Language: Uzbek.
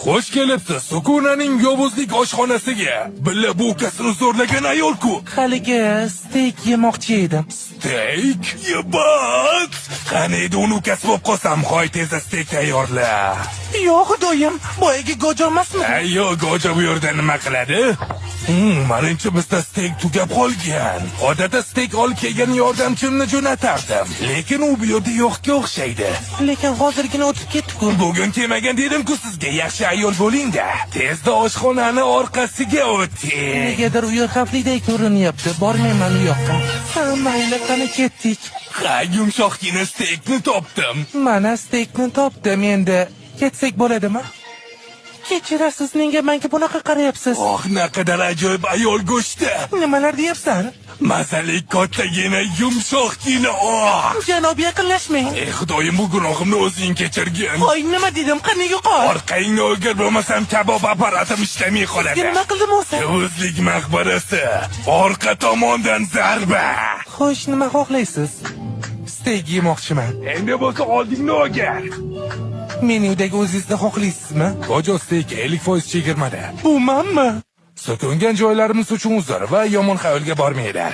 Xush kelibsiz Sukunaning yovuzlik oshxonasiga. Billa bu ukasini zo'rlagan ayol-ku. Haligi steyk yemoqchi edim. Steyk? Yebat! Qani edi uni ukasi bo'lib qolsam, hoy, tezda steyk tayyorla. Yo'q, xudoyim, boyagi Gojo emasmi? Ay, yo'q, Gojo bu yerda nima qiladi? Manimcha bizda steyk tugab qolgan. Odatda steyk olib kelgan yordamchimni jo'natardim. Lekin u bu yerda yo'qga o'xshaydi. Lekin hozirgina o'tib ketdi-ku. Bugun kelmagan dedim-ku sizga, yaxshi ayol bo'ling-da. Tezda oshxonani orqasiga o'ting. Negadir u yer xavfliday ko'rinyapti. Bormayman u yoqqa. Ha, mayli, qani ketdik. Ha, yumshoqqina steykni topdim. Mana steykni topdim endi. Ketsak bo'ladimi? Kechirasiz, nega menga bunaqa qarayapsiz? Oh, naqadar ajoyib ayol go'shti. Nimalar deyapsan? Mazali kattagina, yumshoqqina. Oh! Janob, yaqinlashmang. Ey xudoyim, bu gunohimni o'zing kechirgin. Voy, nima dedim? Qani yo'qol. Orqangni o'gir, bo'lmasam kabob apparatim ishlamay qoladi. Nima qildim o'zi? Yovuzlik maqbarasi. Orqa tomondan zarba. Xo'sh, nima xohlaysiz? Steyk yemoqchiman. Endi bo'lsa oldingni o'gir. Menyudagi o'zingizni xohlaysizmi? Gojo steyk 50% chegirmada. Bu manmi? So'kingan joylarimiz uchun uzr va yomon xayolga bormanglar.